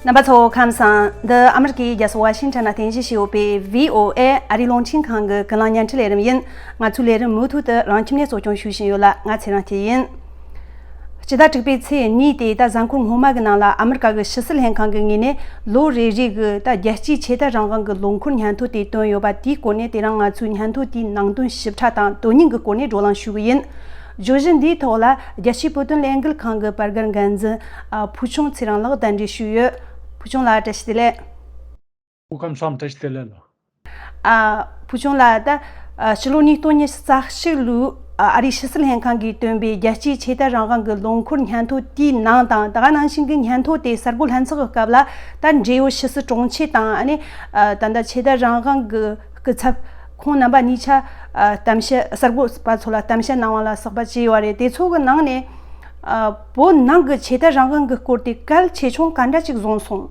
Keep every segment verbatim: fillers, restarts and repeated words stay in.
རྣམ་པ་ཚོ་ཁམས་བཟང་། འདི་ཨ་མི་རི་ཀའི་རྒྱལ་ས་ཝ་ཤིང་ཊོན་ནས་རྟེན་གཞི་བྱས་ཡོད་པའི་བྷི་ཨོ་ཨེ་ཨ་རིའི་རླུང་འཕྲིན་ཁང་གི་ཀུན་གླེང་བརྙན་འཕྲིན་ལས་རིམ་ཡིན། ང་ཚོའི་ལས་རིམ་མུ་མཐུད་དུ་རང་ཁྱིམ་ནས་གཙོ་སྐྱོང་ཞུ་བཞིན་ཡོད་ལ། ང་ཚེ་རིང་སྐྱིད་ཡིན། སྤྱི་ཟླ་དྲུག་པའི་ཚེས་གཉིས་ཏེ་ད་གཟའ་འཁོར་སྔོན་མ་གི་ནང་ལ་ཨ་མི་རི་ཀ་གི་ཕྱི་སྲིད་ལྷན་ཁང་གི་ངོས་ནས་ལོ་རེ་རེ་གི་ད་རྒྱལ་སྤྱིའི་ཆོས་དད་རང་དབང་གི་ལོ་འཁོར་སྙན་ཐོ་དེ་བཏོན་ཡོད་པ། དེའི་སྐོར་ནས་དེ་རིང་ང་ཚོས་སྙན་ཐོ་དེའི་ནང་དོན་ཞིབ་ཕྲ་དང་དོན་སྙིང་གི་སྐོར་ནས་བགྲོ་གླེང་ཞུ་གི་ཡིན། བརྗོད་གཞི་འདིའི་ཐོག་ལ་རྒྱལ་སྤྱིའི་བོད་དོན་ལས་འགུལ་ཁང་གི་བར་བརྒལ་འགན་འཛིན་ཨ་ཕུལ་བྱུང་ཚེ་རིང་ལགས་གདན་འདྲེན་ཞུས་ཡོད། ཕུལ་བྱུང་ལགས་བཀྲ་ཤིས་བདེ་ལེགས། སྐུ་ཁམས་བཟང་། བཀྲ་ཤིས་བདེ་ལེགས་ལགས། ཨ་ཕུལ་བྱུང་ལགས། ད་ཨ་ཕྱི་ལོ་ཉིས་སྟོང་ཉི་ཤུ་རྩ་གཅིག་ལོའི་ཨ་ཨ་རིའི་ཕྱི་སྲིད་ལྷན་ཁང་གིས་བཏོན་པའི་རྒྱལ་སྤྱིའི་ཆོས་དད་རང་དབང་གི་ལོ་འཁོར་སྙན་ཐོ་དེའི་ནང་དང་། ད་ག་ནང་བཞིན་གྱི་སྙན་ཐོ་དེ་གསར་འགོད་ལྷན་ཚོགས་ཀྱི་སྐབས་ལ་ད་འབྲེལ་ཡོད་ཕྱི་སྲིད་དྲུང་ཆེ་དང་། ཨ་ནི་ཨ་ད་ལྟ་ཆོས་དད་རང་དབང་གི་སྐུ་ཚབ་ཁོང་རྣམ་པ་གཉིས་ཆ་ཨ་གཏམ་བཤད། གསར་འགོད་པ་ཚོ་ལ་གཏམ་བཤད་གནང་བ་ལ་སོགས་པ་བྱས་ཡོད་རེད། དེ་ཚོ་གི་ནང་ནས་ཨ་བོད་ནང་གི་ཆོས་དད་རང་དབང་གི་སྐོར་དེ་གལ་ཆེ་ཆུང་ག་འདྲ་ཅིག་བཟུང་སོང་།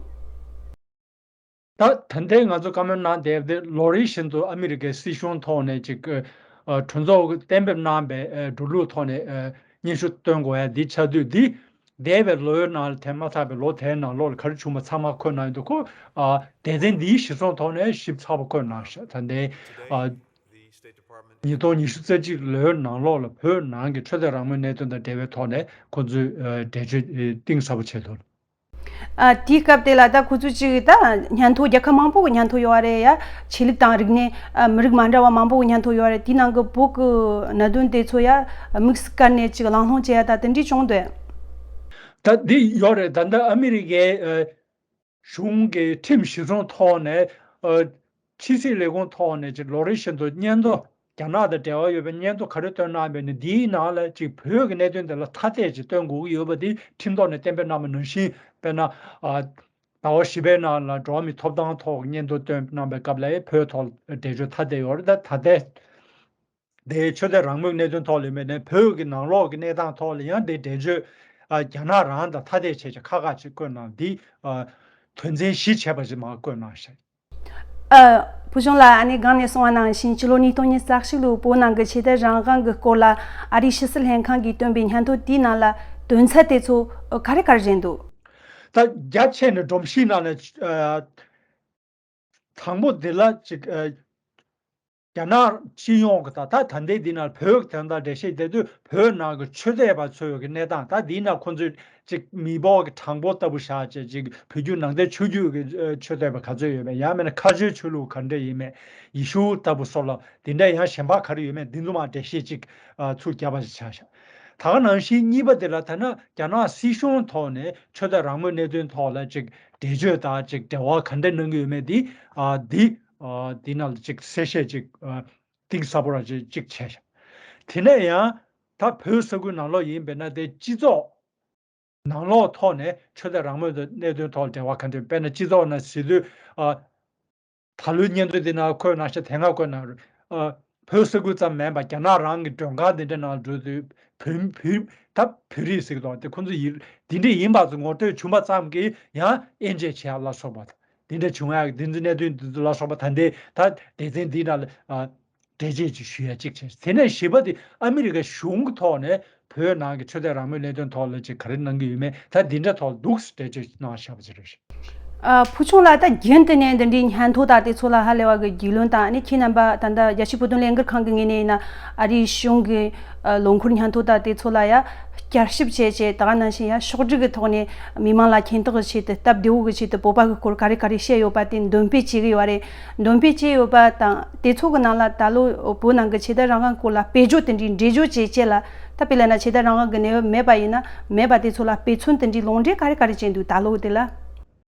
ད་ད་ལྟའི་ང་ཚོ་བཀའ་མོལ་གནང་བསྡད་པ་དེ་ལོ་རེ་བཞིན་དུ་ཨ་མི་རི་ཀའི་སྲིད་གཞུང་ཐོག་ནས་ཅིག་ཨ་གྲོས་ཚོགས་ཀྱིས་གཏན་འབེབས་གནང་པའི་ཨ་འགྲོ་ལུགས་ཐོག་ནས་ཨ་སྙན་ཞུ་བཏོན་དགོས་ཡ་འདི་ཆགས་དུས། འདི་འདས་པའི་ལོའི་ནང་ལ་དེ་མ་ཐག་པའི་ལོ་དེའི་ནང་ལོགས་ལ་ག་རེ་བྱུང་བ་ཚང་མ་འཁོད་གནང་ཡོད་འདུག་གོ། ཨ་སྡེ་ཚན་འདིའི་གཞིར་བཟུང་ཐོག་ནས་ཞིབ་ཚགས་པོ་འཁོད་གནང་ཤག། ད་ལྟའི་ཨ་ཉིས་སྟོང་ཉི་ཤུ་རྩ་གཅིག་ལོའི་ནང་ལོགས་ལ་བོད་ནང་གི་ཆོས་དད་རང་མོས་གནད་དོན་དང་འབྲེལ་བའི་ཐོག་ནས་ཁོང་ཚོས་ཨ་འགྲེལ་བརྗོད་ཨ་གཏིང་ཟབ་པོ་བྱས་འདུག། ཨ་དེའི་སྐབས་དེ་ལ་ད་ཁོ་ཚོས་ཅིག་ད་སྙན་ཐོ། རྒྱལ་ཁབ་མང་པོ་གི་སྙན་ཐོ་ཡོད་རེད་ཡ། ཆོས་ལུགས་དང་རིག་གནས་ཨ་མི་རིགས་མ་འདྲ་བ་མང་པོ་གི་སྙན་ཐོ་ཡོད་རེད། དེའི་ནང་གི་བོད་ཀྱི་གནད་དོན་དེ་ཚོ་ཡ་དམིགས་སུ་བཀར་ནས་ཅིག་གླེང་སློང་བྱེད་ཡ་ད་དེ་འདྲས་བྱུང་འདུག། ད་འདི་ཡོད་རེད། ད་ལྟ་ཨ་མི་རི་ཀའི་ཨ་གཞུང་གི་ཁྲིམས་གཞི་བཟུང་ཐོག་ནས་ཨ་ཕྱི་སྲིད་ལས་ཁུངས་ཐོག་ནས་ཅིག་ལོ་རེ་བཞིན་དུ་སྙན་ཐོ། རྒྱ་ནག་དང་འབྲེལ་བ་ཡོད་པའི་སྙན་ཐོ་ག་རེ་བཏོན་གནང་བས་ནི། འདིའི་ནང་ལ་ཅིག་བོད་ཀྱི་གནད་དོན་དེ་ལ་ཐ་དད་ཅིག་བཏོན་དགོས་ཀྱི་ཡོད་པ་དེ་ཁྲིམས་ཐོག་ནས་གཏན་འབེབས་གནང་བ་ནང་བཞིན། དཔེར་ན་ཨ་ཟླ་བ་བཞི་པའི་ནང་ལ་འགྲོ་བ་མིའི་ཐོབ་ཐང་ཐོག་སྙན་ཐོ་བཏོན་གནང་པའི་སྐབས་ལ་བོད་ཐོག་འགྲེལ་བརྗོད་ཐ་དད་ཡོད་རེད། ད་ད་ལྟའི་དེའི་ཆོས་དད་རང་མོས་གནད་དོན་ཐོག་ལ་ཡིན་པས་ནས། བོད་ཀྱི་ནང་ལོགས་ཀྱི་གནས་སྟངས་ཐོག་ལ་ཡང་དེ་འགྲེལ་བརྗོད་ཨ་རྒྱ་ནག་རང་དང་ཐ་དད་བྱས་ཀྱི་ཁག་ཁག་ཅིག་བཀོད་གནང་། འདི་ཨ་དོན་ཚན་བཞི་བྱས་པ་ཞིག་མར་བཀོད་གནང་ཤག། ཨ་ཕུལ་བྱུང་ལགས། ཨ་ནི་སྒང་ནས་གསུངས་པ་ནང་བཞིན་ཕྱི་ལོ་ཉིས་སྟོང་ཉི་ཤུ་རྩ་གཅིག་ལོའི་བོད་ནང་གི་ཆོས་དད་རང་དབང་གི་སྐོར་ལ་ཨ་རིའི་ཕྱི་སྲིད་ལྷན་ཁང་གིས་བཏོན་པའི་སྙན་ཐོ་དེའི་ནང་ལ་དོན་ཚན་དེ་ཚོ་ག་རེ་ག་རེ་རེད་འདུག། ད་རྒྱ་ཆེ་ནས་སྒྲོམ་གཞིའི་ནང་ནས་ཨ་དང་པོ་འདི་ལ་ཅིག་ཨ་རྒྱ་ནག་སྤྱི་ཡོངས་ཀྱི། ད་ད་ད་ལྟའི་འདི་ནང་བོད་ཀྱི་དོན་དག་འགྲེལ་བཤད་བྱེད་དུས། བོད་ནང་གི་ཆོས་དད་པ་ཚོའི་གི་གནས་སྟངས། ད་འདི་ནང་ཁོང་ཚོས་ཅིག་མི་ཕོ་གི་གྲངས་འབོར་ལྟ་བུ་བཞག་བྱས། ཅིག་བོད་བརྒྱུད་ནང་བསྟན་ཆོས་བརྒྱུད་ཀྱི་ཨ་ཆོས་དད་པ་ག་ཚོད་ཡོད་མེད། ཡང་མིན་ན་མཁའ་སྤྱོད་ཆོས་ལུགས་ག་འདྲ་ཡིན་མེད། ཡེ་ཤུ་ལྟ་བུ་སོགས་ལ་འདི་འདྲ་ཡང་གཞན་པ་ག་རེ་ཡོད་མེད། འདི་ཚོ་མར་འགྲེལ་བཤད་ཅིག་ཨ་ཚུར་བརྒྱབ་པ་ཞིག་ཆགས་ཤག། ད་ག་ནང་བཞིན་གཉིས་པ་དེ་ལ་ཐ་ན་རྒྱ་ནག་སྲིད་གཞུང་ཐོག་ནས་ཆོས་དད་རང་མོས་གནད་དོན་ཐོག་ལ་ཅིག་འགྲེལ་བརྗོད་དང་ཅིག་འབྲེལ་བ་ག་འདྲ་གནང་གི་ཡོད་མེད་འདི་ཨ་འདི་ཨ་འདི་ནང་ལ་ཅིག་གསལ་བཤད་ཅིག་ཨ་གཏིང་ཟབ་པོ་ར་ཅིག་ཅིག་བྱས་ཤག། དེ་ནས་ཡང་ད་བོད་ས་ཁུལ་ནང་ལོགས་ཡིན་པས་ན། དེ་སྤྱི་ཚོགས་ནང་ལོགས་ཐོག་ནས་ཆོས་དད་རང་མོས་ཀྱི་གནད་དོན་ཐོག་འབྲེལ་བ་ག་འདྲ། དཔེར་ན་སྤྱི་ཚོགས་ནང་ཟེར་དུས་ཨ་ད་ལོའི་སྙན་ཐོ་འདི་ནང་འཁོད་གནང་ཤག། དེ་སྔ་འཁོད་གནང་རེད། ཨ་བོད་ས་ཁུལ་ཙམ་མིན་པར་རྒྱ་ནག་རང་གི་མགྲོན་ཁང་འདི་འདྲ་ནང་འགྲོ་དུས་བོད་བོད་ད་བོད་རིགས་ཟེར་གི་འདུག། དེ་ཁོང་ཚོ་ཡིན་འདི་འདྲ་ཡིན་པ་ཚོ་ངོ་སྤྲོད་བྱུང་པ་ཙམ་གྱིས་ཡང་དབྱེ་འབྱེད་བྱེད་ཡག་ལ་སོགས་པ། འདི་འདྲ་བྱུང་ཡག་འདི་ཚོ་གནད་དོན་འདི་ཚོ་ལ་སོགས་པ། ད་ལྟའི་ད་སྡེ་ཚན་འདི་ནང་ལ་ཨ་འགྲེལ་བརྗོད་ཅིག་ཞུ་ཡ་གཅིག་བྱས། དེ་ནས་བཞི་པ་དེ་ཨ་མི་རི་ཀའི་གཞུང་གི་ཐོག་ནས་བོད་ནང་གི་ཆོས་དད་རང་མོས་གནད་དོན་ཐོག་ལ་ཅིག་ག་རེ་གནང་གི་ཡོད་མེད། ད་འདི་འདྲ་ཐོག་འདུག་སེ་འགྲེལ་བརྗོད་གནང་བཞག་པ་ཅིག་རེད། ཨ་ཕུལ་བྱུང་ལགས། ད་རྒྱུན་དུ་ནས་འདི་འདྲའི་སྙན་ཐོ་དང་དེ་ཚོ་ལ་ཧ་ལས་པ་གི་རྒྱུས་ལོན་དང་། ཨ་ནི་ཁྱེད་རྣམ་པ་ད་ལྟ་རྒྱལ་སྤྱིའི་བོད་དོན་ལས་འགུལ་ཁང་གི་ངོས་ནས་ཡིན་ན། ཨ་རིའི་གཞུང་གི་ཨ་ལོ་འཁོར་སྙན་ཐོ་དང་དེ་ཚོ་ལ་ཡ་བསྐྱར་ཞིབ་བྱས་བྱས། ད་ག་ནང་བཞིན་ཡ་ཕྱོགས་སྒྲིག་གི་ཐོག་ནས་མི་མང་ལ་མཁྱེན་རྟོགས་ཀྱི་ཆེད་དུ། སྟབས་བདེ་བོ་གི་ཆེད་དུ་བོད་པ་གི་སྐོར་ག་རེ་ག་རེ་བཤད་ཡོད་པ་དེ་འདོན་སྤེལ་བྱེད་ཀྱི་ཡོད་རེད། འདོན་སྤེལ་བྱས་ཡོད་པ་དང་། དེ་ཚོ་གི་ནང་ལ་ད་ལོ་བོད་ནང་གི་ཆོས་དད་རང་དབང་སྐོར་ལ་དཔེ་བརྗོད་དེ་འདྲའི་འགྲེལ་བརྗོད་བྱས་བྱས་ལ། ད་དཔེར་ན་ཆོས་དད་རང་དབང་གི་གནས་བབ་མེད་པ་ཡིན་ན་མེད་པ། དེ་ཚོ་ལ་དཔེ་མཚོན་དེ་འདྲའི་ལུང་འདྲེན་ག་རེ་ག་རེ་བྱས་འདུག་ད་ལོ་དེ་ལ།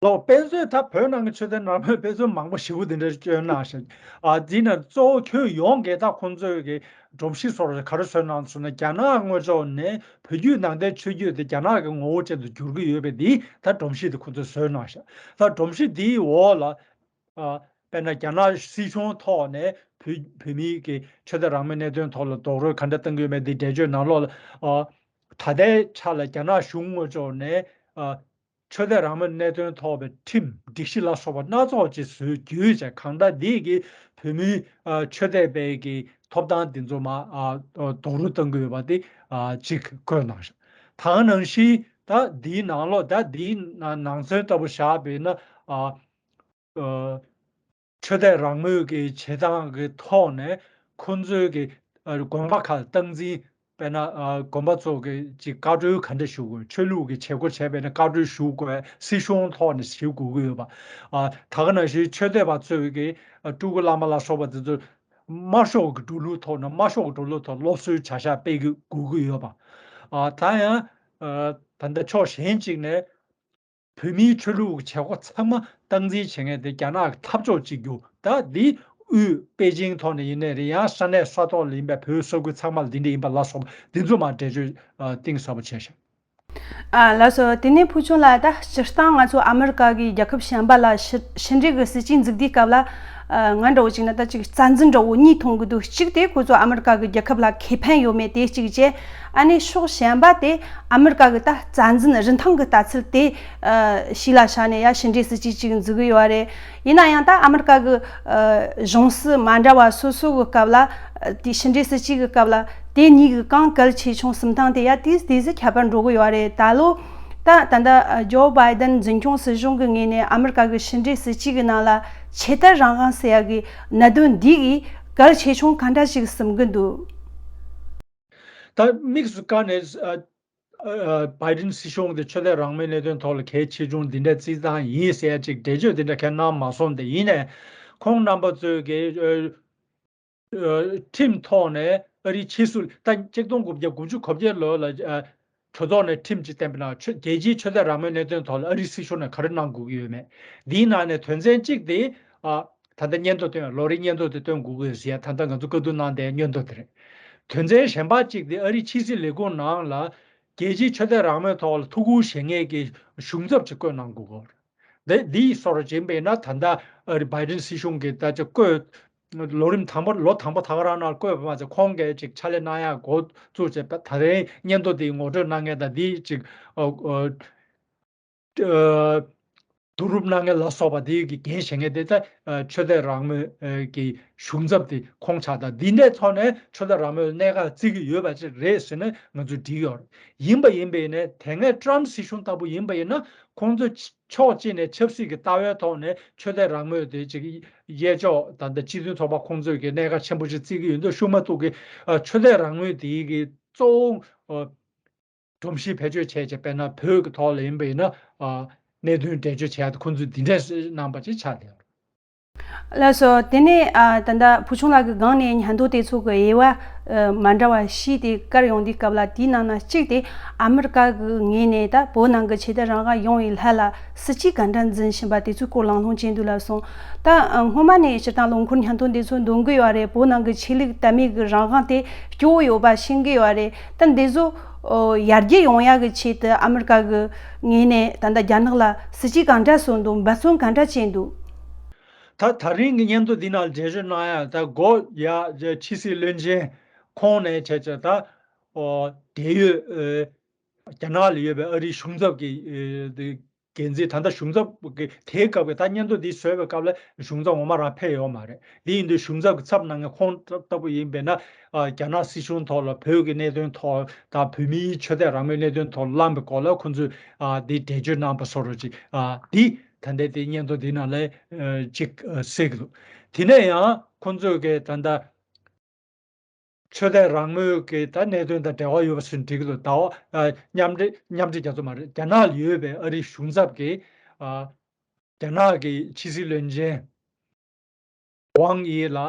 ལོ་དཔེ་མཚོན། ད་བོད་ནང་གི་ཆོས་དད་རང་མོས་དཔེ་མཚོན་མང་པོ་ཞེ་པོ་དེ་འདྲ་བསྐྱོན་གནང་ཤག། ཨ་དེ་ནི་གཙོ་བོ་ཁྱོན་ཡོངས་ཀྱི་ད་ཁོང་ཚོས་ཀྱི་སྒྲོམ་གཞི་སོགས་ག་རེ་བཟོས་གནང་སོང་ན། རྒྱ་ནག་དངོས་ཕྱོགས་ནས་བོད་བརྒྱུད་ནང་བསྟན་ཆོས་བརྒྱུད་དེ་རྒྱ་ནག་གི་ངོ་བོ་ཅན་དུ་བསྒྱུར་གྱི་ཡོད་པའི་དེ་ད་སྒྲོམ་གཞི་དེ་ཁོང་ཚོས་བཟོས་གནང་ཤག། ད་སྒྲོམ་གཞི་དེའི་འོག་ལ་ཨ་དཔེར་ན་རྒྱ་ནག་སྲིད་གཞུང་ཐོག་ནས་བོད་བོད་མིའི་གི་ཆོས་དད་རང་མོས་གནད་དོན་ཐོག་ལ་རྡོག་རོལ་ག་འདྲ་གཏོང་གི་ཡོད་མེད་དེ་འགྲེལ་བརྗོད་ནང་ལོགས་ལ། ཨ་ད་ལྟའི་ཆ་ལ་རྒྱ་ནག་གཞུང་དངོས་ཕྱོགས་ནས་ཨ་ཆོས་དད་རང་མོས་གནད་དོན་ཐོག་པའི་ཁྲིམས་སྒྲིག་གཞི་ལ་སོགས་པ་སྣ་ཚོགས་ཅིག་བཟོས་བརྒྱུད་བྱས། གང་ལྟར་འདི་གིས་བོད་མིའི་ཨ་ཆོས་དད་པའི་གི་ཐོབ་ཐང་འདི་ཚོ་མར་ཨ་རྡོག་རོལ་གཏོང་གི་ཡོད་པ་དེ་ཨ་ཅིག་བཀོད་གནང་ཤག། ད་ག་ནང་བཞིན་ ད་འདིའི་ནང་ལོགས་ད་འདིའི་ནང་ནང་ཚན་ལྟ་བུ་བཞག་པས་ན། ཨ། ཨ། ཆོས་དད་རང་མོས་ཀྱི་བྱེད་སྟངས་ཀྱི་ཐོག་ནས་ཁོང་ཚོའི་གི་ཨ་དགོན་པ་ཁག་སྟངས་འཛིན། དཔེར་ན་ཨ་དགོན་པ་ཚོ་གི་ཅིག་བཀའ་འཁྲོལ་ག་འདྲ་ཞུ་དགོས། ཆོས་ལུགས་ཀྱི་བྱེད་སྒོ་བྱས་པས་ན་བཀའ་འཁྲོལ་ཞུ་དགོས། སྲིད་གཞུང་ཐོག་ནས་ཞུ་དགོས་ཀྱི་ཡོད་པ། ཨ་ད་ག་ནང་བཞིན་ཆོས་དད་པ་ཚོས་ཀྱི་ཨ་སྤྲུལ་སྐུ་བླ་མ་ལ་སོགས་པ་དེ་ཚོ་དམར་ཤོག་གི་འགྲོ་ལུགས་ཐོག་ནས་དམར་ཤོག་གི་འགྲོ་ལུགས་ཐོག་སློབ་གསོའི་བྱ་གཞག་སྤེལ་དགོས་ཀྱི་ཡོད་པ། ཨ་ད་ཡང་ཨ་ད་ལྟ་ཕྱོགས་གཞན་གཅིག་ནས། བོད་མིའི་ཆོས་ལུགས་ཀྱི་བྱེད་སྒོ་ཚང་མ་སྟངས་འཛིན་བྱེད་མཁན་དེ་རྒྱ་ནག་གི་འཐབ་ཕྱོགས་གཅིག་གྱུར། ད་འདི་དབུས་པེ་ཅིང་ཐོག་ནས་ཡིན་ནའི་རེད། ཡང་ས་གནས་ས་ཐོག་ལ་ཡིན་པའི་བོད་ས་ཁུལ་ཚང་མ་ལ་འདི་འདྲ་ཡིན་པ་ལ་སོགས་པ་འདི་ཚོ་མར་འགྲེལ་བརྗོད་ཨ་གཏིང་ཟབ་པོ་བྱས་ཤག་ཨ་ལགས་སོ། དེ་ནས་ཕུལ་བྱུང་ལགས། ད་སྤྱིར་བཏང་ང་ཚོ་ཨ་མི་རི་ཀ་གི་རྒྱལ་ཁབ་གཞན་པ་ལ་ཕྱི་ཕྱི་འབྲེལ་གྱི་སྲིད་ཇུས་འཛུགས་དུས་སྐབས་ལ། ཨ་ང་འདྲ་བོ་ཅིག་ན་ད་ཅིག་རྩ་འཛིན་འདྲ་བོ་གཉིས་མཐོང་གི་འདུག་གཅིག་དེ་ཁོ་ཚོ་ཨ་མི་རི་ཀ་གི་རྒྱལ་ཁབ་ལ་ཁེ་ཕན་ཡོད་མེད་དེ་གཅིག་བྱས། ཨ་ནི་ཕྱོགས་གཞན་པ་དེ་ཨ་མི་རི་ཀ་གི་ད་རྩ་འཛིན་རིན་ཐང་གི་ལྟ་ཚུལ་དེ་ཨ་གཞི་ལ་བཞག་ནས་ཡ་ཕྱི་འབྲེལ་སྲིད་ཇུས་ཅིག་འཛུགས་གི་ཡོད་རེད། ཡིན་ན་ཡང་ད་ཨ་མི་རི་ཀ་གི་ཨ་གཞུང་སྲིད་མ་འདྲ་བ་སོ་སོ་གི་སྐབས་ལ་ཨ་དེ་ཕྱི་འབྲེལ་སྲིད་ཇུས་གི་སྐབས་ལ་དེ་གཉིས་གི་གང་གལ་ཆེ་ཆུང་སུམ་རྟགས་དེ་ཡ་དེ་དེ་ཟིག་ཁྱད་པར་འགྲོ་གི་ཡོད་རེད། ད་ལོ་ད་ད་ལྟ་ཨ་ཇོ་བྷའི་ཏན་འཛིན་སྐྱོང་སྲིད་གཞུང་གི་ངོས་ནས་ཨ་མི་རི་ཀ་གི་ཕྱི་འབྲེལ་སྲིད་ཇུས་གི་ནང་ལ་ཆོས་དད་རང་དབང་ཟེར་ཡ་གི་གནད་དོན་འདི་གི་གལ་ཆེ་ཆུང་གང་འདྲ་ཞིག་སེམས་གི་འདུག་ད་དམིགས་སུ་བཀར་ནས་ཨ་ཨ་བྷའི་ཏིན་སྲིད་གཞུང་དེ་ཆོས་དད་རང་མོས་གནད་དོན་ཐོག་ལ་གལ་ཆེ་ཆུང་འདི་འདྲ་བརྩི་སྟངས་ཡིན་ཟེར་ཡ་ཅིག་འགྲེལ་བརྗོད་འདི་འདྲ་གང་གནང་མ་སོང་། དེ་ཡིན་ནའི་ཁོང་རྣམ་པ་ཚོས་ཀྱི་ཨ་ཨ་ཁྲིམས་ཐོག་ནས་ཨ་རིའི་ཕྱིས་སུ་ད་ཆིག་སྟོང་དགུ་བརྒྱ་དགུ་བཅུ་གོ་བརྒྱད་ལོ་ལ་ཨ་གྲོས་ཚོགས་ནས་ཁྲིམས་ཅིག་བཏོན་པའི་ནང་ཆོས་རྒྱལ་སྤྱིའི་ཆོས་དད་རང་མོས་གནད་དོན་ཐོག་ལ་ཨ་རིའི་སྲིད་གཞུང་ནས་ག་རེ་གནང་དགོས་ཀྱི་ཡོད་མེད། འདིའི་ནང་ནས་དོན་ཚན་གཅིག་དེ་ཨ་ད་ལྟ་སྙན་ཐོ་བཏོན། ལོ་རེའི་སྙན་ཐོ་དེ་བཏོན་དགོས་ཀྱི་ཡོད་ཟེར་ཡ་ད་ལྟ་ང་ཚོ་བཀའ་བསྡུར་གནང་བསྡད་སྙན་ཐོ་དེ་རེད། དོན་ཚན་གཞན་པ་གཅིག་དེ་ཨ་རིའི་ཕྱི་སྲིད་ལས་ཁུངས་ནང་ལ་རྒྱལ་སྤྱིའི་ཆོས་དད་རང་མོས་ཐོག་ལ་ཐུགས་ཁུར་བཞེས་མཁན་གྱི་གཞུང་ཚབ་ཅིག་བསྐོས་གནང་དགོས་ཀྱི་ཡོད་རེད། འདི་འདིའི་སོར་ཅིག་ཡིན་པས་ན་ད་ལྟ་ཨ་རི་བྷའི་ཏིན་སྲིད་གཞུང་གིས་ད་ཅིག་བསྐོས། ལོ་རིམ་དང་པོ་ལོ་དང་པོ་ད་ག་རང་ནང་བསྐོས་པ་མ་ཟད་ཁོང་གིས་ཅིག་ཕྱག་ལས་གནང་ཡག་འགོ་བཙུགས་བྱས་པ། ད་རེས་སྙན་ཐོ་དེ་ངོ་སྤྲོད་གནང་མཁན་དང་འདི་ཅིག་ཨ་ཨ་ཨ་བསྡུ་རུབ་གནང་མཁན་ལ་སོགས་པ་དེ་གི་འགན་བཞེས་མཁན་དེ་ད་ཨ་ཆོས་དད་རང་མོས་ཨ་གི་གཞུང་ཚབ་དེ་ཁོང་ཆགས། ད་འདི་འདྲའི་ཐོག་ནས་ཆོས་དད་རང་མོས་གནད་འགག་བརྩི་གི་ཡོད་པ་ཅིག་རེད་ཟེར་ནས་ང་ཚོས་འགྲིག་ཡོད་རེད། ཡིན་པ་ཡིན་པས་ནས་དེ་སྔའི་ཊྲམ་སྲིད་གཞུང་ལྟ་བུ་ཡིན་པ་ཡིན་ན་ཁོང་ཚོ་ཕྱོགས་གཅིག་ནས་ཆབ་སྲིད་ཀྱི་ལྟ་བའི་ཐོག་ནས་ཆོས་དད་རང་མོས་དེ་ཅིག་གཡས་ཕྱོགས་ད་ལྟ་སྤྱི་མཐུན་ཚོགས་པ་ཁོང་ཚོས་ཀྱི་གནད་འགག་ཆེན་པོ་ཞིག་བརྩི་གི་ཡོད་འདུག་ཤུགས་མ་གཏོགས་ཀྱི་ཨ་ཆོས་དད་རང་མོས་དེ་གི་གཙོ་བོ་ཨ་སྒྲོམ་གཞི་བེད་སྤྱོད་བྱས་བྱས། དཔེར་ན་བོད་ཀྱི་ཐོག་ལ་ཡིན་པ་ཡིན་ན་ཨ་གནད་དོན་འགྲེལ་བརྗོད་བྱས་ཏེ་ཁོང་ཚོས་འདི་འདྲས་གནང་པ་ཅིག་ཆགས་བསྡད་ཡོད། ལགས་སོ། དེ་ནས་ཨ་ད་ལྟ་བུ་ཆུང་ལགས་ཀྱི་སྒང་ནས་ཉན་ཐོས་དེ་ཚོ་གི་དབྱེ་བ་ཨ་མ་འདྲ་བ་བཤད་དེ་བཀར་ཡོང་དུས་སྐབས་ལ། དེའི་ནང་ན་གཅིག་དེ་ཨ་མི་རི་ཀ་གི་ངོས་ནས་ད་བོད་ནང་གི་ཆོས་དད་རང་དབང་ཡོང་བའི་ལྷད་ལ་སྲིད་ཇུས་ག་འདྲ་འཛིན་བཞིན་པ་དེ་ཚོའི་སྐོར་ལམ་ལྷོང་བྱས་འདུག་ལབ་སོང་། ད་ཨ་སྔོན་མ་ནས་སྤྱིར་བཏང་ལོ་འཁོར་ཉན་ཐོས་དེ་ཚོ་འདོན་གི་ཡོད་རེད། བོད་ནང་གི་ཆོས་ལུགས་དད་མོས་ཀྱི་རང་དབང་དེ་སྐྱོ་བོ་ཡོད་པ་ཤེས་གི་ཡོད་རེད། ད་འདི་ཚོ་ཨོ་ཡར་རྒྱས་ཡོང་ཡག་གི་ཆེད་དུ་ཨ་མི་རི་ཀ་གི་ངོས་ནས་ད་ལྟ་རྒྱ་ནག་ལ་སྲིད་ཇུས་ག་འདྲ་བཟོས་འདུག་འབད་བརྩོན་ག་འདྲ་བྱས་འདུག་ད་ད་རིང་གི་སྙན་ཐོ་འདི་ནང་འགྲེལ་བརྗོད་གནང་ཡ་ད་སྒོ་ཡ་ཕྱི་སྲིད་བློན་ཆེན་ཁོང་ནས་བྱས་བྱས་ད་ཨོ་འབྲེལ་ཡོད་ཨེ་རྒྱ་ནག་ལ་ཡོད་པའི་ཨ་རིའི་གཞུང་ཚབ་ཀྱི་ཨེ་འགན་འཛིན། ད་ལྟ་གཞུང་ཚབ་ཀྱི་དེའི་སྐབས་ཀྱི་ད་སྙན་ཐོ་འདི་བཟོས་པའི་སྐབས་ལ་གཞུང་ཚབ་ངོ་མ་རང་ཕེབས་ཡོད་མ་རེད། འདི་ཡིན་དུས་གཞུང་ཚབ་ཀྱི་ཚབ་གནང་མཁན་ཁོང་ལྟ་བུ་ཡིན་པས་ན་ཨ་རྒྱ་ནག་སྲིད་གཞུང་ཐོག་ལ་བོད་ཀྱི་གནད་དོན་ཐོག་དང་བོད་མིའི་ཆོས་དད་རང་མོས་གནད་དོན་ཐོག་གླེང་བའི་སྐོར་ལ་ཁོང་ཚོས་ཨ་འདི་འགྲེལ་བརྗོད་གནང་པ་བཟོ་འདྲ་ཅིག་ཨ་འདི་ད་ལྟའི་དེ་སྙན་ཐོ་འདི་ནང་ལ་ཨ་ཅིག་ཨ་གསལ་གྱི་འདུག་དེ་ནས་ཡང་ཁོང་ཚོས་ཀྱི་ད་ལྟ་ཆོས་དད་རང་མོས་ཀྱི་ད་གནད་དོན་དང་འབྲེལ་བ་ཡོད་པ་ཟེར་འགྲིག་གི་འདུག་ད་འོ་ཨ་མཉམ་འབྲེལ་མཉམ་འབྲེལ་རྒྱལ་ཚོགས་མ་རེད། རྒྱ་ནག་ལ་ཡོད་པའི་ཨ་རིའི་གཞུང་ཚབ་ཀྱིས་ཨ་རྒྱ་ནག་གི་ཕྱི་སྲིད་བློན་ཆེན་ཝང་དབྱི་ལ་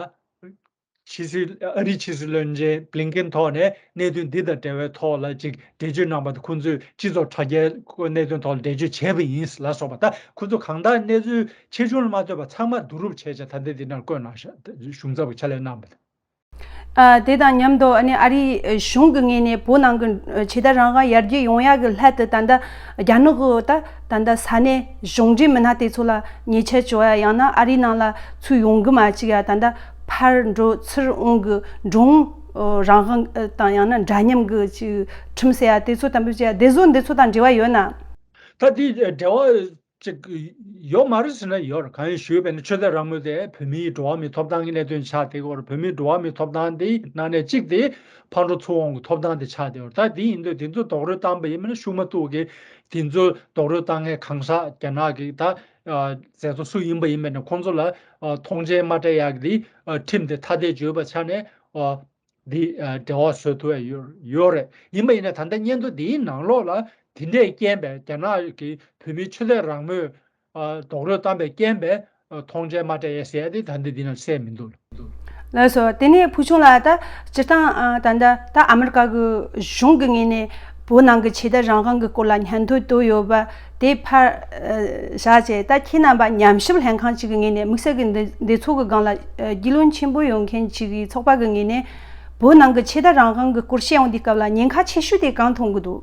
ཕྱི་སྲིད་ཨ་རིའི་ཕྱི་སྲིད་བློན་ཆེན་བྷི་ལིན་ཀེན་ཐོག་ནས་གནད་དོན་འདི་དང་འབྲེལ་བའི་ཐོག་ལ་ཅིག་འགྲེལ་བརྗོད་གནང་པ་དང་། ཁོང་ཚོས་སྤྱི་ཚོགས་དྲ་རྒྱའི་གནད་དོན་ཐོག་ལ་འགྲེལ་བརྗོད་བྱས་པ་ཡིན་ལ་སོགས་པ། ད་ཁོང་ཚོ་གང་ལྟར་གནས་ཚུལ་ཆེ་ཆུང་ལ་མ་ལྟོས་པར་ཚང་མ་བསྡུ་རུབ་བྱས་བྱས་ད་ལྟ་འདི་ནང་བཀོད་གནང་ཤག་གཞུང་ཚབ་ཀྱི་ཕྱག་ལས་གནང་བ་དང་། ཨ་དེ་དང་མཉམ་དུ་ཨ་ནི་ཨ་རིའི་གཞུང་གི་ངོས་ནས་བོད་ནང་གི་ཆོས་དད་རང་དབང་ཡར་རྒྱས་ཡོང་ཡག་གི་སླད་དུ་ད་ལྟ་རྒྱ་ནག་གི་ད་ད་ལྟ་ས་གནས་གཞུང་འབྲེལ་མི་སྣ་དེ་ཚོ་ལ་ཉེས་ཆད་གཅོད་ཡ། ཡང་ན་ཨ་རིའི་ནང་ལ་ཚུར་ཡོང་གི་མ་བཅུག་ཡ། ད་ལྟ་ཕར་འགྲོ་ཚུར་འོང་གི་འགྲོ་འོང་རང་དབང་དང་ཡང་ན་འདྲ་མཉམ་གི་ཅིག་ཁྲིམས་ཟེར་ཡ་དེ་ཚོ་དམ་འབུལ་བྱེད་ཡ་དེ་ཚོ་འདི་ཚོ་དང་འབྲེལ་བ་ཡོད་ན། ད་དེ་འབྲེལ་བ་ ཅིག་ཡོད་མ་རེད་ཟེར་ན་ཡོད་རེད། གང་ཡིན་ཞུས་པ་ཡིན་ན་ཆོས་དད་རང་མོས་དེ་བོད་མིའི་འགྲོ་བ་མིའི་ཐོབ་ཐང་གི་གནད་དོན་ཆགས་བསྡད་ཀྱི་ཡོད་རེད། བོད་མིའི་འགྲོ་བ་མིའི་ཐོབ་ཐང་དེའི་ནང་ནས་གཅིག་དེ་ཕར་འགྲོ་ཚུར་འོང་གི་ཐོབ་ཐང་དེ་ཆགས་བསྡད་ཡོད་རེད། ད་དེ་ཡིན་དུས་དེ་ཚོ་རྡོག་རོལ་བཏང་པ་ཡིན་ན་ཤུགས་མ་གཏོགས་ཀྱི་དེ་ཚོ་རྡོག་རོལ་བཏང་མཁན་གང་ཟག་རྒྱ་ནག་གི་ད་ཨ་མཛད་གཙོ་སུ་ཡིན་པ་ཡིན་པ་ཡིན་ན་ཁོང་ཚོ་ལ་ཨ་མཐོང་མཆན་མ་སྤྲད་ཡག་གི་དེ་ཨ་ཁྲིམས་དེ་ཐ་དད་བརྗོད་པ་ཆ་ནས་ཨ་འདི་ཨ་འབྲེལ་བ་བཟོ་ཐུབ་ཡ་ཡོད་ཡོད་རེད། ཡིན་པ་ཡིན་ན་ད་ལྟ་སྙན་ཐོ་འདིའི་ནང་ལོགས་ལ་དེ་འདྲའི་རྐྱེན་པས་རྒྱ་ནག་གི་བོད་མིའི་ཆོས་དད་རང་མོས་ཨ་རྡོག་རོལ་བཏང་པའི་རྐྱེན་པས་ཨ་མཐོང་མཆན་མ་སྤྲད་ཡ་ཟེར་ཡ་དེ་ད་འདི་འདི་ན་གསལ་མི་འདུག། ལགས་སོ། དེ་ནས་ཕུལ་བྱུང་ལགས། ད་སྤྱིར་བཏང་ཨ་ད་ལྟ་ད་ཨ་མི་རི་ཀ་གི་གཞུང་གི་ངོས་ནས་བོད་ནང་གི་ཆོས་དད་རང་དབང་གི་སྐོར་ལ་སྙན་ཐོ་བཏོན་ཡོད་པ་དེ་ཕར་ཨ་བཞག་བྱས། ད་ཁྱེད་རྣམ་པ་ཉམས་ཞིབ་ལྷན་ཁང་གཅིག་གི་ངོས་ནས་དམིགས་བསལ་གྱི་འདི་འདི་ཚོ་གི་སྒང་ལ་ཨ་རྒྱུས་ལོན་ཆེན་པོ་ཡོད་མཁན་གཅིག་གི་ཚོགས་པ་གི་ངོས་ནས་བོད་ནང་གི་ཆོས་དད་རང་དབང་གི་སྐོར་བཤད་ཡོང་དུས་སྐབས་ལ་ཉེན་ཁ་ཆེ་ཤོས་དེ་གང་མཐོང་གི་འདུག།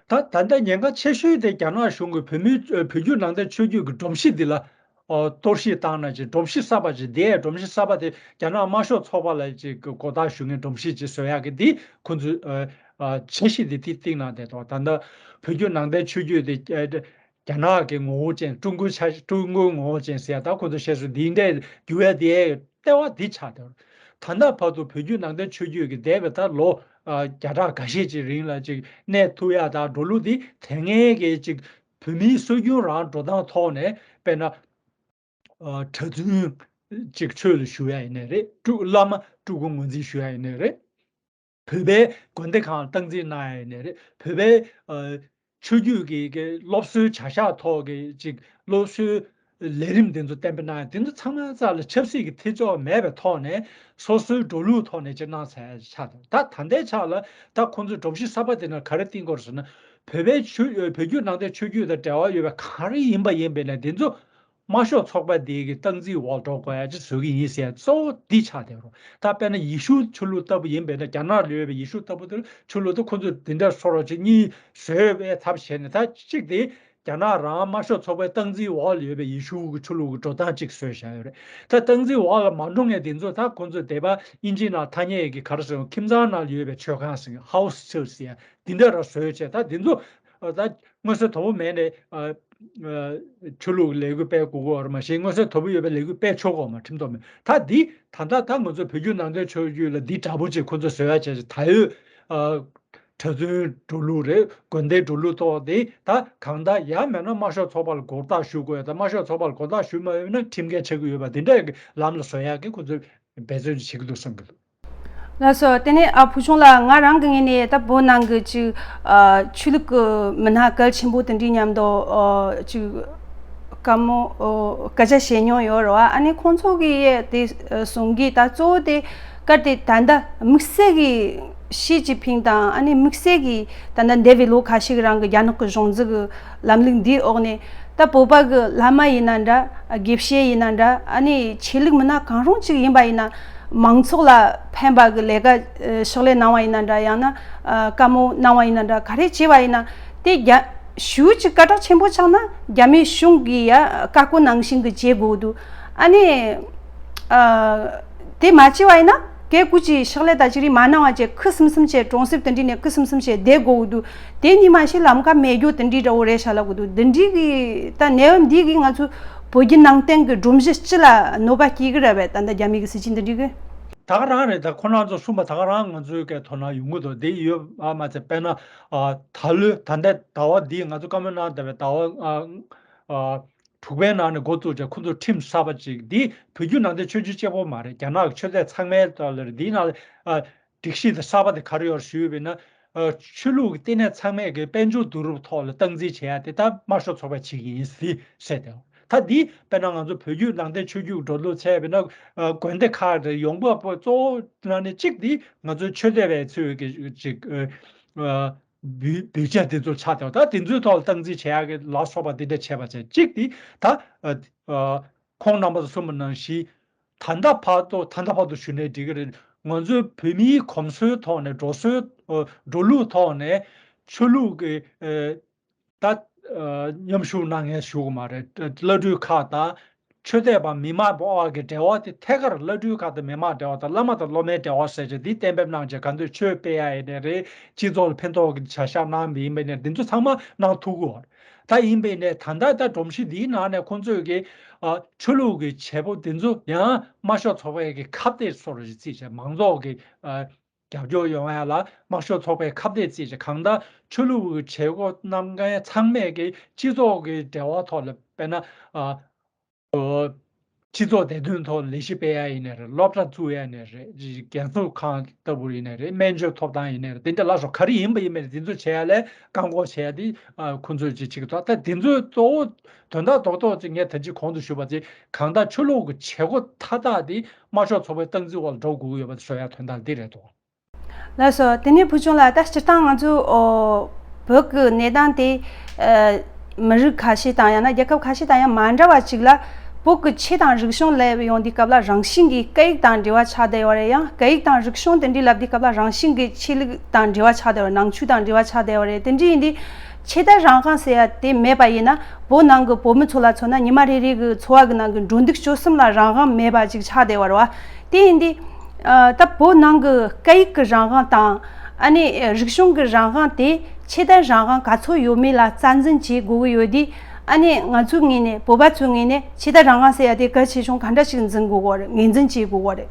ད་ད་ལྟ་ཉེན་ཁ་ཆེ་ཤོས་དེ་རྒྱ་ནག་གཞུང་གིས་བོད་མིའི་ཨ་བོད་བརྒྱུད་ནང་བསྟན་ཆོས་བརྒྱུད་ཀྱི་སྒྲོམ་གཞི་འདི་ལ་ཨ་གཏོར་བཤིག་བཏང་ན་ཅིག་སྒྲོམ་གཞི་གསར་པ་ཅིག་འདི་སྒྲོམ་གཞི་གསར་པ་དེ་རྒྱ་ནག་དམར་ཤོག་ཚོགས་པ་ལ་ཅིག་གི་གོ་བརྡ་ཞུ་མཁན་སྒྲོམ་གཞི་ཅིག་བཟོ་ཡག་གི་འདི་ཁོ་ཚོས་ཨ་ཨ་འཆར་གཞི་འདི་དེ་བཏིང་གནང་བསྡད་འདུག། ད་ལྟ་བོད་བརྒྱུད་ནང་བསྟན་ཆོས་བརྒྱུད་དེ་ཨ་རྒྱ་ནག་གི་ངོ་བོ་ཅན། ཀྲུང་གོའི་ཆ་ཀྲུང་གོའི་ངོ་བོ་ཅན་ཟེར་ཡ། ད་ཁོ་ཚོ་བཤད་སྲོལ་འདི་འདྲའི་འགྱུར་བ་དེ་ལྟེ་བ་འདི་ཆགས་བསྡད་ཡོད་རེད། ད་ལྟ་བར་དུ་བོད་བརྒྱུད་ནང་བསྟན་ཆོས་བརྒྱུད་ཀྱི་འདས་པའི་ད་ལོ་ཨ་བརྒྱ་ཕྲག་འགའ་ཤས་ཅིག་རིང་ལ་ཅིག་གནས་ཐུབ་ཡ་དང་འགྲོ་ལུགས་འདི་དེ་སྔའི་གི་ཅིག་བོད་མིའི་སྲོལ་རྒྱུན་རང་འགྲོ་སྟངས་ཐོག་ནས་དཔེར་ན་ཨ་གྲྭ་བཙུན་ཅིག་ཆོས་ལ་ཞུགས་ཡ་ཡིན་ནའི་རེད། སྤྲུལ་བླ་མ་སྤྲུལ་སྐུ་ངོས་འཛིན་ཞུ་ཡ་ཡིན་ནའི་རེད། བོད་པའི་དགོན་སྡེ་ཁག་སྟངས་འཛིན་གནང་ཡ་ཡིན་ནའི་རེད། བོད་པའི་ཨ་ཆོས་བརྒྱུད་ཀྱི་ཀྱི་སློབ་གསོའི་བྱ་གཞག་ཐོག་གི་ཅིག་སློབ་གསོའི་ལས་རིམ་དེ་ཚོ་གཏན་འབེབས་གནང་ཡ་དེ་ཚོ་ཚང་མའི་རྩ་ལ་ཆབ་སྲིད་ཀྱི་ཐེ་གཏོགས་མེད་པའི་ཐོག་ནས་སོ་སོའི་འགྲོ་ལུགས་ཐོག་ནས་ཅིག་གནང་ཚར་ཡ་ཆགས་འདུག། ད་ད་ལྟའི་ཆ་ལ་ད་ཁོང་ཚོས་སྒྲོམ་གཞི་གསར་པ་དེ་ནང་ག་རེ་བཏིང་དགོས་རེད་ཟེར་ན། བོད་པའི་ཆོས་བོད་བརྒྱུད་ནང་བསྟན་ཆོས་བརྒྱུད་དང་འབྲེལ་བ་ཡོད་པའི་གང་རེ་ཡིན་པ་ཡིན་པས་ན་དེ་ཚོ་དམར་ཤོག་ཚོགས་པ་འདི་གི་སྟངས་འཛིན་འོག་འགྲོ་དགོས་ཡ་ཅིག་བཟོ་གི་ཡིན་ཟེར་ཡ་གཙོ་བོ་འདི་ཆགས་བསྡད་རེད། ད་དཔེར་ན་ཡེ་ཤུ་ཆོས་ལུགས་ལྟ་བུ་ཡིན་པས་ན་རྒྱ་ནག་ལ་ཡོད་པའི་ཡེ་ཤུ་ལྟ་བུ་དེ་ཆོས་ལུགས་དེ་ཁོ་ཚོས་དེ་འདྲ་བཟོ་རོགས་ཅིག་གཉིས་བཟོས་པའི་ཐབས་བྱས་ནས། ད་གཅིག་དེ་རྒྱ་ནག་རང་དམར་ཤོག་ཚོགས་པའི་སྟངས་འཛིན་འོག་ལ་ཡོད་པའི་ཡེ་ཤུ་གི་ཆོས་ལུགས་ཀྱི་འགྲོ་སྟངས་གཅིག་བཟོས་བཞག་ཡོད་རེད། ད་སྟངས་འཛིན་འོག་ལ་མ་འགྲོ་མཁན་དེ་ཚོ་ད་ཁོ་ཚོས་དེ་པ་དབྱིན་ཇིའི་ནང་ཐ་སྙད་ཀྱི་ག་རེ་ཟེར། ཁྱིམ་ཚང་ནང་ལ་ཡོད་པའི་མཆོད་ཁང་ཟེར། ཧའུ་སི་ཆར་ཆི་ཟེར་ཡ་འདི་འདྲ་ར་བཟོས་བྱས། ད་འདི་ཚོ་ཨ་ད་མངོན་གསལ་དོད་པོ་མེད་ནས་ཨ་ཨ་ཆོས་ལུགས་ལས་འགུལ་སྤེལ་དགོས་ཀྱི་ཡོད་རེད། མ་གཞི་མངོན་གསལ་དོད་པོ་ཡོད་པའི་ལས་འགུལ་སྤེལ་ཆོག་གི་ཡོད་མ་རེད། ཁྲིམས་ཐོག་མེད། ད་འདི་ད་ལྟ་ད་ང་ཚོ་བོད་བརྒྱུད་ནང་བསྟན་ཆོས་བརྒྱུད་ལ་འདི་འདྲ་པོ་ཅིག་ཁོ་ཚོས་བཟོ་ཡ་བྱས་བྱས། ད་ཡོད་ཨ་གྲྭ་བཙུན་འགྲོ་ལུགས་རེད། དགོན་སྡེ་འགྲོ་ལུགས་ཐོག་དེ་ད་གང་ལྟར་ཡང་མེད་ན་དམར་ཤོག་ཚོགས་པ་ལ་གོ་བརྡ་ཞུ་དགོས་ཡ། ད་དམར་ཤོག་ཚོགས་པ་ལ་གོ་བརྡ་ཞུ་མ་ཕོད་ན་ཁྲིམས་འགལ་ཆགས་ཀྱི་ཡོད་པ་འདི་འདྲ་གི་ལམ་ལ་བཟོ་ཡ་གི་ཁོ་ཚོས་འབད་བརྩོན་ཅིག་བྱེད་ཀྱི་འདུག་བསམ་གྱི་འདུག། ལགས་སོ། དེ་ནས་ཨ་ཕུལ་བྱུང་ལགས། ང་རང་གི་ངོས་ནས་ད་བོད་ནང་གི་ཅིག་ཨ་ཆོས་ལུགས་ཀྱི་མི་སྣ་གལ་ཆེན་པོ་དེ་འདྲའི་མཉམ་དུ་ཨ་ཅིག་བཀའ་མོལ་ཨོ་སྐད་ཆ་བཤད་མྱོང་ཡོད་རེད་བ། ཨ་ནི་ཁོང་ཚོ་གིས་དེ་ཨ་གསུང་གི། ད་གཙོ་བོ་དེ་གལ་ཏེ་ད་ལྟ་དམིགས་བསལ་གྱི་ཞི་ཅིན་ཕིང་དང་། ཨ་ནི་དམིགས་བསལ་གྱི་ད་ལྟ་འདས་པའི་ལོ་ཁ་ཤས་ཀྱི་རིང་གི་རྒྱ་ནག་གི་གཞུང་འཛིན་གྱི་ལམ་ལུགས་འདིའི་འོག་ནས། ད་བོད་པ་གི་བླ་མ་ཡིན་ན་འདྲ། དགེ་བཤེས་ཡིན་ན་འདྲ། ཨ་ནི་ཆོས་ལུགས་མི་སྣ་གང་རུང་ཅིག་ཡིན་པ་ཡིན་ན། མང་ཚོགས་ལ་ཕན་པ་གི་ལས་ཀ་ཨ་ཕྱག་ལས་གནང་བ་ཡིན་ན་འདྲ། ཡང་ན་ཨ་བཀའ་མོལ་གནང་བ་ཡིན་ན་འདྲ། ག་རེ་བྱས་པ་ཡིན་ན་དེ་རྒྱ་ཞུ་ཅིག་སྐད་གྲགས་ཆེན་པོ་ཆགས་ན་རྒྱ་མིའི་གཞུང་གིས་ཡ་བཀའ་བཀོད་ནང་བཞིན་གི་བྱེད་དགོས་འདུག། ཨ་ནི་ཨ་དེ་མ་བྱས་པ་ཡིན་ན་གལ་སྐུ་ཅིག་ཕྱག་ལས་ད་ཅིག་རིགས་མ་གནང་བ་བྱས། ཁུ་སིམ་སིམ་བྱས། གྲོང་གསེབ་དེ་འདྲ་ནས་ཁུ་སིམ་སིམ་བྱས་བསྡད་དགོས་འདུག། དེ་གཉིས་མ་གཞི་ལམ་ཁ་མེད་རྒྱུ་དེ་འདྲའི་འདྲ་བོ་རེད་ཤག་ལབ་གི་འདུག། དེ་འདྲའི་གི་ད་གནས་བབ་འདི་གིས་ང་ཚོ་བོད་བརྒྱུད་ནང་བསྟན་གི་སྒྲོམ་གཞི་སྤྱི་ལ་གནོད་པ་སྐྱེལ་གི་རེད་པས། ད་ལྟ་རྒྱ་མི་གི་སྲིད་བྱུས་འདི་འདྲའི་གི། ད་ག་རང་རེད། ད་ཁོ་རང་ཚོ་གསུངས་པ་ད་ག་རང་ང་ཚོའི་གི་དོ་སྣང་ཡོང་གི་འདུག། འདི་ཡོད་ཨ་མ་ཚད་དཔེར་ན་ཨ་ད་ལོའི་ད་ལྟའི་ཟླ་བ་འདི་ང་ཚོ་བཀའ་མོལ་གནང་བསྡད་པའི་ཟླ་བ་ཨ་ཨ་དྲུག་པའི་ནང་ནས་འགོ་བཙུགས་བྱས་ཁོ་ཚོ་ཁྲིམས་གསར་པ་ཅིག། འདི་བོད་བརྒྱུད་ནང་བསྟན་ཆོས་བརྒྱུད་གཅིག་པོ་མ་རེད། རྒྱ་ནག་གི་ཆོས་དད་ཚང་མའི་ཐོག་ལ་རེད། འདིའི་ནང་ལ་ཨ་སྒྲིག་གཞི་དེ་གསར་པ་དེ་ག་རེ་ཡོད་ཞུས་པ་ཡིན་ན། ཨ་ཆོས་ལུགས་ཀྱི་ལྟེ་གནས་ཚང་མས་ཀྱི་དཔལ་འབྱོར་བསྡུ་རུབ་ཐོག་ལ་སྟངས་འཛིན་བྱེད་ཡ་དེ་ད་དམར་ཤོག་ཚོགས་པས་བྱེད་ཀྱི་ཡིན་ཟེར་བཤད་དེ། ད་འདི་དཔེར་ན་ང་ཚོ་བོད་བརྒྱུད་ནང་བསྟན་ཆོས་བརྒྱུད་འགྲོ་ལུགས་ཚད་དཔེར་ན་ཨ་དགོན་སྡེ་ཁག་དེ་ཡོང་འབབ་གཙོ་བོ་ནང་ནས་གཅིག་འདི་ང་ཚོའི་ཆོས་དད་པའི་ཚོས་ཀྱི་ཅིག་ཨ་ཨ་བུ་བུ་ཆ་དེ་ཚོ་ཆགས་དེ། ད་དེ་ཚོའི་ཐོག་ལ་སྟངས་འཛིན་བྱེད་ཡ་གི་ལ་སོགས་པ་དེ་འདྲ་བྱས་པ་བྱས། གཅིག་འདི་ད་ཨ་ཨ་ཁོང་རྣམ་པ་ཚོ་གསུངས་པ་ནང་བཞིན། ད་ལྟ་བར་དུ་ད་ལྟ་བར་དུ་ཞུས་ནའི་འགྲིག་གི་རེད། ང་ཚོའི་བོད་མིའི་གོམས་སྲོལ་ཐོག་ནས་འགྲོ་སྲོལ་ཨ་འགྲོ་ལུགས་ཐོག་ནས་ཆོས་ལུགས་ཀྱི་ཨ་ད་ཨ་མཉམ་ཞུགས་གནང་མཁན་ཞུ་གི་མ་རེད། བླ་སྤྲུལ་ཁག་དང་ ཆོས་དད་པ་མི་མང་བར་གྱི་འབྲེལ་བ་དེ་ཐད་ཀར་བླ་སྤྲུལ་ཁག་དང་མི་མང་འབྲེལ་བ་དང་བླ་མ་དང་སློབ་མའི་འབྲེལ་བ་ཟེར་བྱས་འདི་གཏན་འབེབས་གནང་བྱས། ག་ཚོད་ཆོས་སྤེལ་ཡ་ཡིན་ནའི་རེད། སྤྱི་ཚོགས་ལ་ཕན་ཐོགས་ཀྱི་བྱ་གཞག་གནང་བ་ཡིན་པ་ཡིན་ནའི་འདི་ཚོ་ཚང་མ་གནང་ཐུབ་ཀྱི་ཡོད་རེད། ད་ཡིན་པ་ཡིན་ནའི་ད་ལྟ་ད་སྒྲོམ་གཞི་འདིའི་ནང་ནས་ཁོང་ཚོས་ཀྱི་ཨ་ཆོས་ལུགས་ཀྱི་བྱེད་པོ་འདི་ཚོ་ཡང་དམར་ཤོག་ཚོགས་པའི་གི་ཁ་གཏད་བཟོ་འདྲ་ཞིག་བརྩིས་བྱས། མང་ཚོགས་ཀྱི་ཨ་རྒྱབ་སྐྱོར་ཡོང་ཡ་ལ་དམར་ཤོག་ཚོགས་པའི་ཁ་གཏད་བརྩིས་བྱས། གང་ལྟར་ཆོས་ལུགས་ཀྱི་བྱེད་སྒོ་གནང་མཁན་ཚང་མས་ཀྱི་སྤྱི་ཚོགས་ཀྱི་འབྲེལ་བ་ཐོག་ལ་དཔེར་ན་ཨ། སྤྱི་ཚོགས་བདེ་དོན་ཐོག་ལས་གཞི་སྤེལ་ཡ་ཡིན་ནའི་རེད། སློབ་གྲྭ་བཙུགས་ཡ་ཡིན་ནའི་རེད། རྒན་གསོ་ཁང་ལྟ་བུ་ཡིན་ནའི་རེད། སྨན་བཅོས་ཐོབ་ཐང་ཡིན་ནའི་རེད། དེ་འདྲ་ལ་སོགས་ག་རེ་ཡིན་པ་ཡིན་པའི་འདི་ཚོ་བྱེད་ཡ་ལས་བཀག་འགོག་བྱེད་ཡ་དེ་ཁོང་ཚོས་ཅིག་བྱེད་ཀྱི་འདུག་ད་དེ་ཚོའི་གཙོ་བོ་དོན་དག་རྡོག་རྡོག་ཅིག་ངས་ད་ཅི་གོང་དུ་ཞུས་པ་ཅིག་གང་ལྟར་ཆོས་ལུགས་ཀྱི་བྱེད་སྒོ་མཐའ་དག་དེ་དམར་ཤོག་ཚོགས་པའི་སྟངས་འཛིན་འོག་ལ་འགྲོ་དགོས་ཀྱི་ཡོད་པ་དེ་བཟོ་ཡ་དོན་དག་འདི་རེད་འདུག་ལགས་སོ། དེ་ནས་བུ་ཆུང་ལགས། ད་སྤྱིར་བཏང་ང་ཚོ་ཨོ་བོད་ཀྱི་གནས་སྟངས་དེ་ཨ་མི་རིགས་ཁ་ཤས་དང་ཡང་ན་རྒྱལ་ཁབ་ཁ་ཤས་དང་ཡང་མ་འདྲ་བ་ཅིག་ལ། བོད་ཀྱི་ཆོས་དང་རིག་གཞུང་ལབ་ཡོང་དུས་སྐབས་ལ་རང་བཞིན་གྱིས་སྐད་ཡིག་དང་འབྲེལ་བ་ཆགས་བསྡད་ཡོད་རེད། ཡང་སྐད་ཡིག་དང་རིག་གཞུང་དེ་འདྲའི་ལབ་དུས་སྐབས་ལ་རང་བཞིན་གྱིས་ཆོས་ལུགས་དང་འབྲེལ་བ་ཆགས་བསྡད་ཡོད་རེད། ནང་ཆོས་དང་འབྲེལ་བ་ཆགས་བསྡད་ཡོད་རེད། དེ་འདྲ་ཡིན་དུས། ཆོས་དད་རང་དབང་ཟེར་ཡ་དེ་མེད་པ་ཡིན་ན། བོད་ནང་གི་བོད་མི་ཚོ་ལ་མཚོན་ན་ཉི་མ་རེ་རེ་གི་འཚོ་བ་གི་ནང་གི་འགྲོ་འདུག་སྤྱོད་གསུམ་ལ་རང་དབང་མེད་པ་ཅིག་ཆགས་བསྡད་པ་རེད་བ། དེ་ཡིན་དུས། ཨ་ད་བོད་ནང་གི་སྐད་ཡིག་གི་རང་དབང་དང་། ཨ་ནི་རིག་གཞུང་གི་རང་དབང་དེ་ཆོས་དད་རང་དབང་ག་ཚོད་ཡོད་མེད་ལ་རྩ་འཛིན་བྱེད་དགོས་ཀྱི་ཡོད་དུས། ཨ་ནི་ང་ཚོའི་ངོས་ནས་བོད་པ་ཚོའི་ངོས་ནས་ཆོས་དད་རང་དབང་ཟེར་ཡ་དེ་གལ་ཆེ་ཆུང་ག་འདྲ་ཞིག་འཛིན་དགོས་ཀྱི་རེད། ངོས་འཛིན་བྱེད་དགོས་ཀྱི་རེད།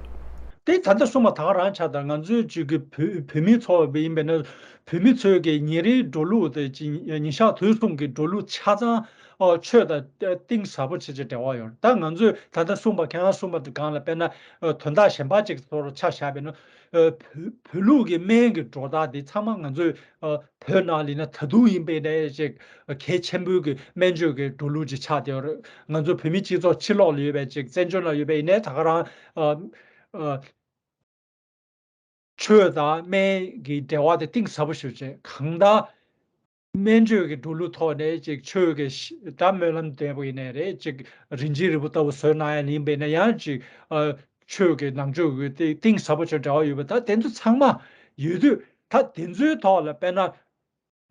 དེ་ད་ལྟ་གསུངས་པ་ད་ག་རང་ཆགས། ད་ང་ཚོའི་ཅིག་གི་བོད་བོད་མི་ཚོ་ཡིན་པས་ན། བོད་མི་ཚོའི་གི་ཉིན་རེའི་འགྲོ་ལུགས་དེ་ཅིག་ཉིན་ཞག་དུས་གསུམ་གྱི་འགྲོ་ལུགས་ཆ་ཚང་ཨོ་ཆོས་དང་གཏིང་ཟབ་པོ་བྱེད་ཆེད་འབྲེལ་བ་ཡོད། ད་ང་ཚོས་ད་ལྟ་གསུངས་པ་ཁྱེད་རང་གསུངས་པ་དེ་སྒང་ལ་དཔེར་ན་ཨོ་དོན་དག་གཞན་པ་ཅིག་ཚོར་ཆ་བཞག་པས་ན། ཨོ་བོད་བོད་ལུགས་ཀྱི་སྨན་གྱི་སྒྲོ་བཏགས་དེ་ཚང་མ་ང་ཚོས་ཨོ་བོད་ནང་ལ་ཡིན་ན་ད་དུང་ཡིན་པས་ན་ཅིག་གལ་ཆེན་པོའི་གི་སྨན་བཅོས་ཀྱི་འགྲོ་ལུགས་ཅིག་ཆགས་བསྡད་ཡོད་རེད། ང་ཚོ་བོད་མི་སྤྱི་ཚོགས་ཕྱི་ལོགས་ལ་ཡོད་པའི་ཅིག་བཙན་བྱོལ་ནང་ཡོད་པའི་ཡིན་ནའི་ད་ག་རང་ཨོ་ཨོ། ཆོས་དང་སྨན་གྱི་འབྲེལ་བ་དེ་གཏིང་ཟབ་པོ་ཞིག་བྱས། གང་ལྟར་སྨན་བཅོས་ཀྱི་འགྲོ་ལུགས་ཐོག་ནས་ཅིག་ཆོས་ཀྱི་ཤ་ད་སྨོན་ལམ་འདེབས་པ་ཡིན་ནའི་རེད། ཅིག་རིན་ཆེན་རིལ་བུ་ལྟ་བུ་བཟོས་གནང་ཡ་ཡིན་པས་ན་ཡང་ཅིག་ཨ་ཆོས་ཀྱི་ནང་ཆོས་ཀྱི་དེ་གཏིང་ཟབ་པོ་ཞིག་འབྲེལ་བ་ཡོད་པ། ད་དེ་ཚོ་ཚང་མ་ཡོད་དུས་ད་དེ་ཚོའི་ཐོག་ལ་དཔེར་ན།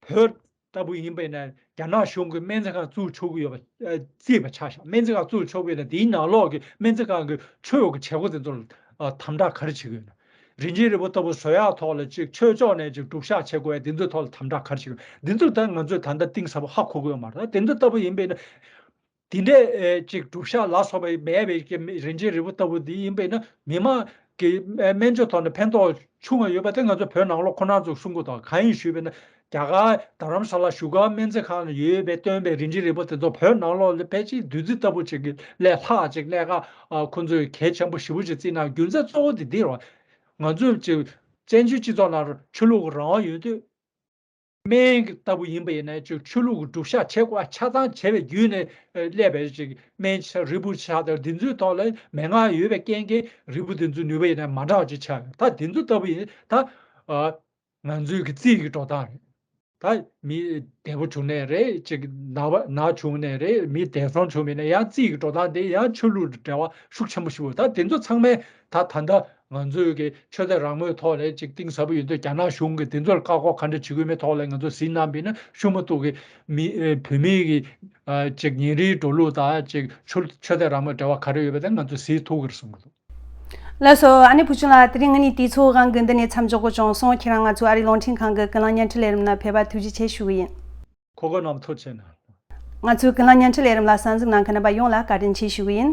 བོད་ལྟ་བུ་ཡིན་པས་ན་རྒྱ་ནག་གཞུང་གིས་སྨན་རྩིས་ཁང་བཙུགས་ཆོག་གི་ཡོད་པ་ཨ་བརྩིས་པ་ཆ་བཞག་སྨན་རྩིས་ཁང་བཙུགས་ཆོག་པས་ན་དེའི་ནང་ལོགས་ཀྱི་སྨན་རྩིས་ཁང་གི་ཆོས་ཀྱི་བྱེད་སྒོ་དེ་ཚོར་ཨ་དམ་དྲག་ག་རེ་བྱེད་ཀྱི་ཡོད་ན། རིན་ཆེན་རིལ་བུ་ལྟ་བུ་བཟོ་ཡག་ཐོག་ལ་ཅིག་ཆོས་ཕྱོགས་ནས་ཅིག་སྒྲུབ་བཤགས་བྱེད་དགོས་ཡ་དེ་ཚོའི་ཐོག་ལ་དམ་དྲག་ག་རེ་བྱེད་ཀྱི་ཡོད། དེ་ཚོ་ད་ང་ཚོས་ད་ལྟ་གཏིང་ཟབ་པོ་ཧ་གོ་གི་ཡོད་མ་རེད། ད་དེ་ཚོ་ལྟ་བུ་ཡིན་པས་ན། དེ་འདྲའི་ཨེ་ཅིག་སྒྲུབ་བཤགས་ལ་སོགས་པ་མེད་པའི་གི་རིན་ཆེན་རིལ་བུ་ལྟ་བུ་འདི་ཡིན་པས་ན་མི་མང་གི་ཨེ་སྨན་བཅོས་ཐོག་ནས་ཕན་ཐོགས་ཆུང་བ་ཡོད་པ་དེ་ང་ཚོ་བོད་ནང་ལོགས་ཁོ་རང་ཚོ་གསུང་གི་འདུག་གང་ཡིན་ཞུས་པས་ན་རྒྱ་གར་རྡ་རམ་ས་ལ་བཞུགས་སྒར་སྨན་རྩིས་ཁང་ལ་ཡོད་པའི་བཏོན་པའི་རིན་ཆེན་རིལ་བུ་དེ་ཚོ་བོད་ནང་ལོགས་ལ་ཕལ་ཆེར་བདུད་རྩི་ལྟ་བུ་ཅིག་གི་ལས་ལྷག་ཅིག་གནད་འགག་ཨ་ཁོ་ཚོས་གལ་ཆེན་པོ་ཞེ་པོ་ཅིག་བརྩིས་གནང་རྒྱུ་མཚན་གཙོ་བོ་དེ་འདི་རེད། ང་ཚོས་ཅིག་བཙན་བྱོལ་སྤྱི་ཚོགས་ནང་ཆོས་ལུགས་ཀྱི་རང་དབང་ཡོད་དུས། སྨན་ལྟ་བུ་ཡིན་པ་ཡིན་ན་ཅིག་ཆོས་ལུགས་ཀྱི་སྒྲུབ་བཤགས་བྱེད་དགོས་ཆ་ཚང་བྱས་པའི་བརྒྱུད་ནས་ཨ་སླེབས་པའི་ཅིག་སྨན་ཆ་རིལ་བུ་ཆགས་དང་འདི་ཚོའི་ཐོག་ལ་མན་ངག་ཡོད་པའི་རྐྱེན་གྱིས་རིལ་བུ་འདི་ཚོའི་ནུས་པ་ཡིན་ན་མ་འདྲ་བ་ཅིག་ཆགས་ཡོད། ད་འདི་ཚོ་ལྟ་བུ་ཡིན་ད་ཨ་ང་ཚོའི་གི་རྩིས་ཀྱི་འགྲོ་སྟངས་རེད། ད་མི་བདེ་པོ་བྱུང་ནའི་རེད། ཅིག་ན་བ་ན་བྱུང་ནའི་རེད། མི་བདེ་སྲུང་བྱུང་མིན་ན་ཡང་རྩིས་ཀྱི་འགྲོ་སྟངས་དེ་ཡང་ཆོས་ལུགས་འབྲེལ་བ་ཤུགས་ཆེན་པོ་ཞིག་ཡོད། ད་དེ་ཚོ་ཚང་མས་ད་ད་ལྟ་ང་ཚོའི་གི་ཆོས་དད་རང་མོས་ཐོག་ལ་ཅིག་གཏིང་ཟབ་པོ་ཡོད་དུས་རྒྱ་ནག་གཞུང་གིས་དེ་ཚོར་བཀག་འགོག་ག་འདྲ་བྱེད་དགོས་མེད་ཐོག་ལ་ང་ཚོ་གཟིགས་གནང་པས་ན་ཤུགས་མ་གཏོགས་གི་མི་ཨེ་བོད་མིའི་གི་ཨ་ཅིག་ཉིན་རེའི་འགྲོ་ལུགས་དང་ཅིག་ཆོས་ཆོས་དད་རང་མོས་འབྲེལ་བ་ག་རེ་ཡོད་པ་དེ་ང་ཚོས་གཟིགས་ཐུབ་ཀྱི་རེད་བསམ་གི་འདུག་ལགས་སོ། ཨ་ནེ་བུ་ཆུང་ལགས། དེ་རིང་ངེད་གཉིས་དུས་ཚོད་དབང་གིས་འདི་ནས་མཚམས་འཇོག་དགོས་བྱུང་སོང་། ཁྱེད་རང་ང་ཚོའི་ཨ་རིའི་རླུང་འཕྲིན་ཁང་གི་ཀུན་གླེང་བརྙན་འཕྲིན་ལས་རིམ་ལ་ཕེབས་པར་ཐུགས་རྗེ་ཆེ་ཞུ་གི་ཡིན། ཁོ་དགོས་རྣམས་ཐུགས་རྗེ་གནང་། ང་ཚོའི་ཀུན་གླེང་བརྙན་འཕྲིན་ལས་རིམ་ལ་གསན་གཟིགས་གནང་མཁན་རྣམ་པ་ཡོངས་ལ་བཀའ་དྲིན་ཆེ་ཞུ་གི་ཡིན།